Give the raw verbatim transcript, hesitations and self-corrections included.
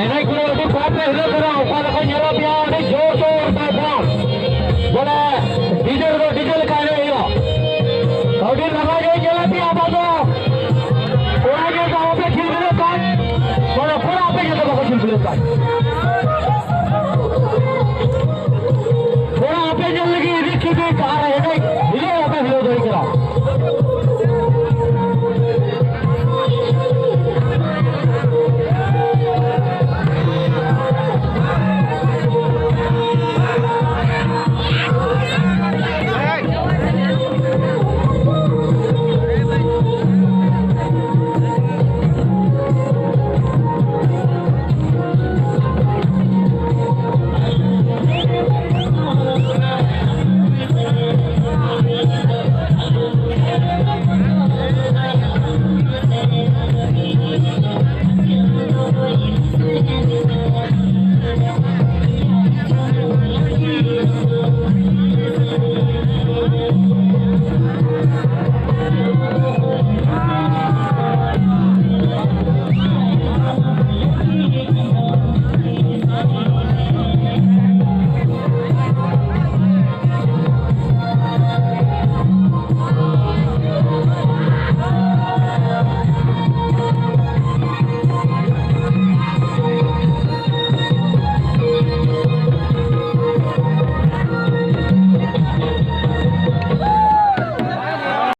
ᱮᱱᱮᱡ ᱠᱚᱨᱮ ᱟᱹᱰᱤ ᱯᱟᱴ ᱨᱮ ᱦᱤᱞᱟᱹᱜ ᱠᱟᱱᱟ, ᱚᱠᱟ ᱞᱮᱠᱟ ᱧᱮᱞᱚᱜ ᱜᱮᱭᱟ, ᱟᱹᱰᱤ ᱡᱳᱨ ᱥᱳᱨ ᱛᱮ ᱵᱚᱞ᱾ ᱵᱚᱞᱮ ᱰᱤᱡᱮ ᱨᱮᱫᱚ ᱰᱤᱡᱮ ᱞᱮᱠᱟ ᱮᱱᱮᱡ ᱦᱩᱭᱩᱜᱼᱟ᱾ ᱟᱹᱰᱤ ᱞᱟᱸᱜᱟ ᱜᱮ ᱧᱮᱞᱚᱜ ᱜᱮᱭᱟ, ᱟᱵᱚ ᱫᱚ ᱠᱚᱲᱟ ᱧᱮᱞ ᱫᱚ ᱵᱟᱯᱮ ᱠᱷᱮᱞ ᱵᱤᱞᱟᱹᱜ ᱠᱟᱱ, ᱵᱚᱞᱮ ᱠᱚᱲᱟ ᱟᱯᱮ ᱧᱮᱞ ᱫᱚ ᱵᱟᱠᱚ ᱠᱷᱮᱞ ᱵᱤᱞᱟᱹᱜ ᱠᱟᱱ᱾